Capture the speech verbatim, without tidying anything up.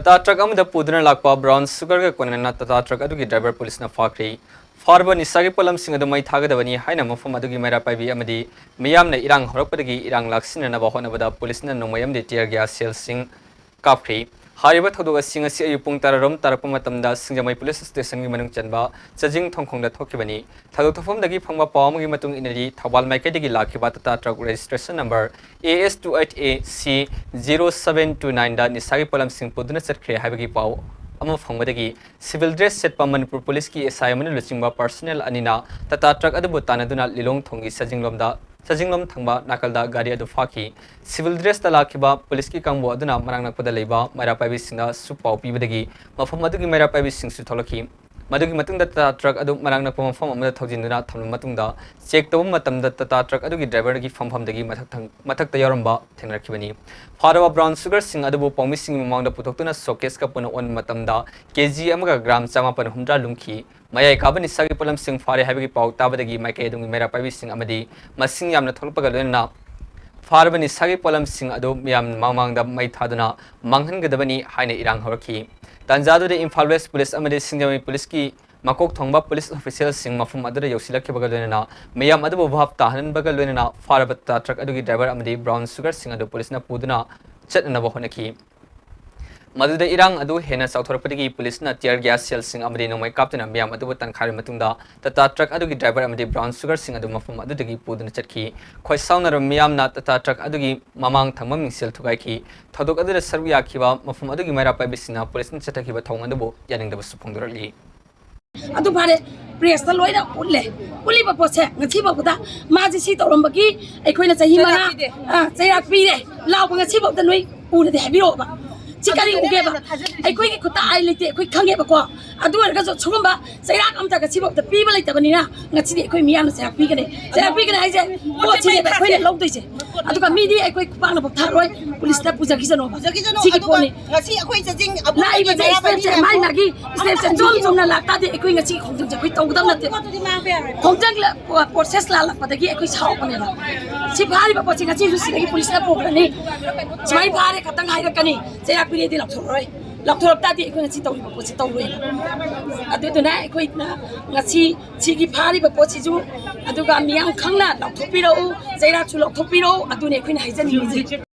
Tata truck ꯑꯃꯗ ꯄꯨꯗꯨꯅ ꯂꯥꯛꯄ ꯕ꯭ꯔꯥꯎꯟ ꯁꯨꯒꯔꯒ ꯀꯣꯟꯅꯅ ꯇꯥꯇꯥ ꯇ꯭ꯔꯛ ꯑꯗꯨꯒꯤ ꯗ꯭ꯔꯥꯏꯚꯔ ꯄꯨꯂꯤꯁꯅ ꯐꯥꯈ꯭ꯔꯤ꯫ ꯐꯥꯔꯕ ꯅꯤꯁꯥꯒꯤ ꯄꯣꯠꯂꯝꯁꯤꯡ ꯑꯗꯨ ꯃꯩ ꯊꯥꯒꯗꯕꯅꯤ ꯍꯥꯏꯅ ꯃꯐꯝ ꯑꯗꯨꯒꯤ ꯃꯩꯔꯥ ꯄꯥꯏꯕꯤ ꯑꯃꯗꯤ ꯃꯤꯌꯥꯝꯅ ꯏꯔꯥꯡ ꯍꯧꯔꯛꯄꯗꯒꯤ ꯏꯔꯥꯡ ꯂꯥꯛꯁꯤꯟꯅꯅꯕ ꯍꯣꯠꯅꯕꯗ ꯄꯨꯂꯤꯁꯅ ꯅꯣꯡꯃꯩ ꯑꯃꯗꯤ tear gas shellꯁꯤꯡ ꯀꯥꯞꯈ꯭ꯔꯤ꯫ ꯍꯥꯏꯔꯤꯕ ꯊꯧꯗꯣꯛ ꯑꯁꯤ ꯉꯁꯤ ꯑꯌꯨꯛ ꯄꯨꯡ ꯇꯔꯥꯔꯣꯝ ꯇꯥꯔꯛꯄ ꯃꯇꯝꯗ ꯁꯤꯡꯖꯃꯩ ꯄꯨꯂꯤꯁ ꯁ꯭ꯇꯦꯁꯟꯒꯤ ꯃꯅꯨꯡ ꯆꯟꯕ ꯆꯖꯤꯡ ꯊꯣꯡꯈꯣꯡꯗ ꯊꯣꯛꯈꯤꯕꯅꯤ꯫ ꯊꯧꯗꯣꯛ ꯊꯣꯛꯐꯝꯗꯒꯤ ꯐꯪꯕ ꯄꯥꯎ ꯑꯃꯒꯤ ꯃꯇꯨꯡ ꯏꯟꯅꯗꯤ, ꯊꯧꯕꯥꯜ ꯃꯥꯏꯀꯩꯗꯒꯤ ꯂꯥꯛꯈꯤꯕ Tata truck registration number A S two eight A C zero seven two nineꯗ ꯅꯤꯁꯥꯒꯤ ꯄꯣꯠꯂꯝꯁꯤꯡ ꯄꯨꯗꯨꯅ ꯆꯠꯈ꯭ꯔꯦ ꯍꯥꯏꯕꯒꯤ ꯄꯥꯎ ꯑꯃ ꯐꯪꯕꯗꯒꯤ civil dress ꯁꯦꯠꯄ ꯃꯅꯤꯄꯨꯔ ꯄꯨꯂꯤꯁꯀꯤ S I ꯑꯃꯅ ꯂꯨꯆꯤꯡꯕ personnel ꯑꯅꯤꯅ ꯇꯥꯇꯥ ꯇ꯭ꯔꯛ ꯑꯗꯨꯕꯨ ꯇꯥꯟꯅꯗꯨꯅ ꯂꯤꯂꯣꯡ ꯊꯣꯡꯒꯤ ꯆꯖꯤꯡꯂꯣꯝꯗ, ꯆꯖꯤꯡꯂꯣꯝ ꯊꯪꯕ ꯅꯥꯀꯜꯗ ꯒꯥꯔꯤ ꯑꯗꯨ ꯐꯥꯈꯤ꯫ Civil dressꯇ ꯂꯥꯛꯈꯤꯕ ꯄꯨꯂꯤꯁꯀꯤ ꯀꯥꯡꯕꯨ ꯑꯗꯨꯅ ꯃꯅꯥꯛ ꯅꯛꯄꯗ ꯂꯩꯕ ꯃꯩꯔꯥ ꯄꯥꯏꯕꯤꯁꯤꯡꯗꯁꯨ ꯄꯥꯎ ꯄꯤꯕꯗꯒꯤ ꯃꯐꯝ ꯑꯗꯨꯒꯤ ꯃꯩꯔꯥ ꯄꯥꯏꯕꯤꯁꯤꯡꯁꯨ ꯊꯣꯛꯂꯛꯈꯤ꯫ ꯃꯗꯨꯒꯤ ꯃꯇꯨꯡꯗ ꯇꯥꯇꯥ ꯇ꯭ꯔꯛ ꯑꯗꯨ ꯃꯅꯥꯛ ꯅꯛꯄ ꯃꯐꯝ ꯑꯃꯗ ꯊꯧꯖꯤꯟꯗꯨꯅ ꯊꯝꯂꯕ ꯃꯇꯨꯡꯗ, check ꯇꯧꯕ ꯃꯇꯝꯗ ꯇꯥꯇꯥ ꯇ꯭ꯔꯛ ꯑꯗꯨꯒꯤ ꯗ꯭ꯔꯥꯏꯚꯔꯒꯤ ꯐꯝꯐꯝꯗꯒꯤ ꯃꯊꯛ ꯊꯪ-, ꯃꯊꯛꯇ ꯌꯥꯎꯔꯝꯕ ꯊꯦꯡꯅꯔꯛꯈꯤꯕꯅꯤ꯫ ꯐꯥꯔꯕ ꯕ꯭ꯔꯥꯎꯟ ꯁꯨꯒꯔꯁꯤꯡ ꯑꯗꯨꯕꯨ ꯄꯥꯎꯃꯤꯁꯤꯡꯒꯤ ꯃꯃꯥꯡꯗ ꯄꯨꯊꯣꯛꯇꯨꯅ showcaseꯀ ꯄꯨꯟꯅ ꯑꯣꯟꯕ ꯃꯇꯝꯗ ꯀꯦ ꯖꯤ ꯑꯃꯒ ꯒ꯭ꯔꯥꯝ ꯆꯃꯥꯄꯟ ꯍꯨꯝꯗ꯭ꯔꯥ ꯂꯨꯝꯈꯤ꯫ ꯃꯌꯥꯏ ꯀꯥꯕ ꯅꯤꯁꯥꯒꯤ ꯄꯣꯠꯂꯝꯁꯤꯡ ꯐꯥꯔꯦ ꯍꯥꯏꯕꯒꯤ ꯄꯥꯎ ꯇꯥꯕꯗꯒꯤ ꯃꯥꯏꯀꯩ ꯑꯗꯨꯒꯤ ꯃꯩꯔꯥ ꯄꯥꯏꯕꯤꯁꯤꯡ ꯑꯃꯗꯤ ꯃꯁꯤꯡ ꯌꯥꯝꯅ ꯊꯣꯛꯂꯛꯄꯒ ꯂꯣꯏꯅꯅ ꯐꯥꯔꯕ ꯅꯤꯁꯥꯒꯤ ꯄꯣꯠꯂꯝꯁꯤꯡ ꯑꯗꯨ ꯃꯤꯌꯥꯝ ꯃꯃꯥꯡꯗ ꯃꯩ ꯊꯥꯗꯨꯅ ꯃꯥꯡꯍꯟꯒꯗꯕꯅꯤ ꯍꯥꯏꯅ ꯏꯔꯥꯡ ꯍꯧꯔꯛꯈꯤ꯫ ꯇꯥꯟꯖꯥꯗꯨꯗ ꯏꯝꯐꯥꯜ ꯋꯦꯁ ꯄꯨꯂꯤꯁ ꯑꯃꯗꯤ ꯁꯤꯡꯖꯃꯩ ꯄꯨꯂꯤꯁꯀꯤ ꯃꯀꯣꯛ ꯊꯣꯡꯕ ꯄꯨꯂꯤꯁ ꯑꯣꯐꯤꯁꯤꯌꯦꯜꯁꯤꯡ ꯃꯐꯝ ꯑꯗꯨꯗ ꯌꯧꯁꯤꯜꯂꯛꯈꯤꯕꯒ ꯂꯣꯏꯅꯅ ꯃꯤꯌꯥꯝ ꯑꯗꯨꯕꯨ ꯚꯥꯞ ꯇꯥꯍꯟꯕꯒ ꯂꯣꯏꯅꯅ ꯐꯥꯔꯕ ꯇꯥꯇꯥ ꯇ꯭ꯔꯛ ꯑꯗꯨꯒꯤ ꯗ꯭ꯔꯥꯏꯚꯔ ꯑꯃꯗꯤ ꯕ꯭ꯔꯥꯎꯟ ꯁꯨꯒꯔꯁꯤꯡ ꯑꯗꯨ ꯄꯨꯂꯤꯁꯅ ꯄꯨꯗꯨꯅ ꯆꯠꯅꯅꯕ ꯍꯣꯠꯅꯈꯤ꯫ ꯃꯗꯨꯗ ꯏꯔꯥꯡ ꯑꯗꯨ ꯍꯦꯟꯅ ꯆꯥꯎꯊꯣꯔꯛꯄꯗꯒꯤ ꯄꯨꯂꯤꯁꯅ tear gas shellꯁꯤꯡ ꯑꯃꯗꯤ ꯅꯣꯡꯃꯩ ꯀꯥꯞꯇꯨꯅ ꯃꯤꯌꯥꯝ ꯑꯗꯨꯕꯨ ꯇꯥꯟꯈꯥꯏꯔꯕ ꯃꯇꯨꯡꯗ ꯇꯥꯇꯥ ꯇ꯭ꯔꯛ ꯑꯗꯨꯒꯤ ꯗ꯭ꯔꯥꯏꯚꯔ ꯑꯃꯗꯤ ꯕ꯭ꯔꯥꯎꯟ ꯁꯨꯒꯔꯁꯤꯡ ꯑꯗꯨ ꯃꯐꯝ ꯑꯗꯨꯗꯒꯤ ꯄꯨꯗꯨꯅ ꯆꯠꯈꯤ꯫ ꯈꯣꯏꯁꯥꯎꯅꯔꯕ ꯃꯤꯌꯥꯝꯅ ꯇꯥꯇꯥ ꯇ꯭ꯔꯛ ꯑꯗꯨꯒꯤ ꯃꯃꯥꯡ ꯊꯪꯕ ꯃꯤꯡꯁꯦꯜ ꯊꯨꯒꯥꯏꯈꯤ꯫ ꯊꯧꯗꯣꯛ ꯑꯗꯨꯗ ꯁꯔꯨꯛ ꯌꯥꯈꯤꯕ ꯃꯐꯝ ꯑꯗꯨꯒꯤ ꯃꯩꯔꯥ ꯄꯥꯏꯕꯤꯁꯤꯡꯅ ꯄꯨꯂꯤꯁꯅ ꯆꯠꯊꯈꯤꯕ ꯊꯧꯑꯣꯡ ꯑꯗꯨꯕꯨ ꯌꯥꯅꯤꯡꯗꯕꯁꯨ ꯐꯣꯡꯗꯣꯔꯛꯂꯤ꯫ ꯑꯗꯨ ꯐꯔꯦ, pressꯇ ꯂꯣꯏꯅ ꯎꯠꯂꯦ꯫ ꯎꯠꯂꯤꯕ ꯄꯣꯠꯁꯦ ꯉꯁꯤ ꯐꯥꯎꯕꯗ ꯃꯥꯁꯦ ꯁꯤ ꯇꯧꯔꯝꯕꯒꯤ ꯑꯩꯈꯣꯏꯅ ꯆꯍꯤ ꯃꯉꯥ, ꯆꯩꯔꯥꯛ ꯄꯤꯔꯦ꯫ ꯑ, ꯆꯩꯔꯥꯛ ꯄꯤꯔꯦ꯫ ꯂꯥꯎꯕ ꯉꯁꯤ ꯐꯥꯎꯗ ꯅꯣꯏ ꯎꯔꯗꯤ ꯍꯥꯏꯕꯤꯔꯛꯑꯣꯕ꯫ ꯁꯤ ꯀꯔꯤ ꯎꯒꯦꯕ? ꯑꯩꯈꯣꯏꯒꯤ ꯈꯨꯠꯇ ꯑꯥꯏ ꯂꯩꯇꯦ, ꯑꯩꯈꯣꯏ ꯈꯪꯉꯦꯕꯀꯣ꯫ ꯑꯗꯨ ꯑꯣꯏꯔꯒꯁꯨ ꯁꯤꯒꯨꯝꯕ ꯆꯩꯔꯥꯛ ꯑꯝꯇ ꯉꯁꯤ ꯐꯥꯎꯗ ꯄꯤꯕ ꯂꯩꯇꯕꯅꯤꯅ ꯉꯁꯤꯗꯤ ꯑꯩꯈꯣꯏ ꯃꯤꯌꯥꯝꯅ ꯆꯩꯔꯥꯛ ꯄꯤꯒꯅꯤ꯫ ꯆꯩꯔꯥꯛ ꯄꯤꯒꯅꯤ ꯍꯥꯏꯁꯦ ꯄꯣꯠꯁꯤꯅꯦꯕ ꯑꯩꯈꯣꯏꯅ ꯂꯧꯗꯣꯏꯁꯦ꯫ ꯑꯗꯨꯒ ꯃꯤꯗꯤ ꯑꯩꯈꯣꯏ ꯈꯨꯄꯥꯛꯅ ꯄꯣꯊꯥꯔꯣꯏ, ꯄꯨꯂꯤꯁꯇ ꯄꯨꯖꯈꯤꯁꯅꯣ꯫ ꯄꯨꯖꯈꯤꯁꯅꯣ꯫ ꯁꯤꯒꯤ ꯑꯗꯨꯒ ꯄꯣꯠꯅꯤ꯫ ꯉꯁꯤ ꯑꯩꯈꯣꯏ ꯆꯥꯖꯤꯡ ꯑꯕꯨꯡ ꯂꯥꯛꯏꯕ ꯃꯩꯔꯥ ꯆꯍꯤ ꯄꯥꯏꯕꯤ ꯁ꯭ꯇꯦꯞꯁꯦ ꯃꯥꯏ ꯃꯥꯒꯤ ꯁ꯭ꯇꯦꯞꯁꯦ ꯆꯨꯝ ꯆꯨꯝꯅ ꯂꯥꯛꯇꯥꯗꯤ ꯑꯩꯈꯣꯏ ꯉꯁꯤ ꯈꯣꯡꯖꯪꯁꯦ ꯑꯩꯈꯣꯏ ꯇꯧꯒꯗꯕ ꯅꯠꯇꯦ꯫ ꯈꯣꯡꯖꯪ ꯂ-, ꯄ꯭ꯔꯣ-, ꯄ꯭ꯔꯣꯁꯦꯁ ꯂꯥꯜꯂꯛꯄꯗꯒꯤ ꯑꯩꯈꯣꯏ ꯁꯥꯎꯕꯅꯦꯕ꯫ ꯁꯤ ꯐꯥꯔꯤꯕ ꯄꯣꯠꯁꯦ ꯉꯁꯤꯁꯨ ꯁꯤꯗꯒꯤ ꯄꯨꯂꯤꯁꯅ ꯄꯨꯈ꯭ꯔꯅꯤ꯫ ꯁꯨꯃꯥꯏꯅ ꯐꯥꯔꯦ ꯈꯛꯇꯪ ꯍꯥꯏꯔꯛꯀꯅꯤ꯫ ꯆꯩꯔꯥꯛ ꯄꯤꯔꯦꯗꯤ ꯂꯥꯎꯊꯣꯛꯑꯔꯣꯏ꯫ ꯂꯥꯎꯊꯣꯔꯛ ꯇꯥꯔꯗꯤ ꯑꯩꯈꯣꯏꯅ ꯁꯤ ꯇꯧꯔꯤꯕ ꯄꯣꯠꯁꯤ ꯇꯧꯔꯣꯏ꯫ ꯑꯗꯨꯗꯨꯅ ꯑꯩꯈꯣꯏꯅ ꯉꯁꯤ ꯁꯤꯒꯤ ꯐꯥꯔꯤꯕ ꯄꯣꯠꯁꯤꯁꯨ ꯑꯗꯨꯒ ꯃꯤꯌꯥꯝ ꯈꯪꯅ ꯂꯥꯎꯊꯣꯛꯄꯤꯔꯛꯎ, ꯆꯩꯔꯥꯛꯁꯨ ꯂꯧꯊꯣꯛꯄꯤꯔꯛꯎ, ꯑꯗꯨꯅꯤ ꯑꯩꯈꯣꯏꯅ ꯍꯥꯏꯖꯅꯤꯡꯉꯤꯁꯦ꯫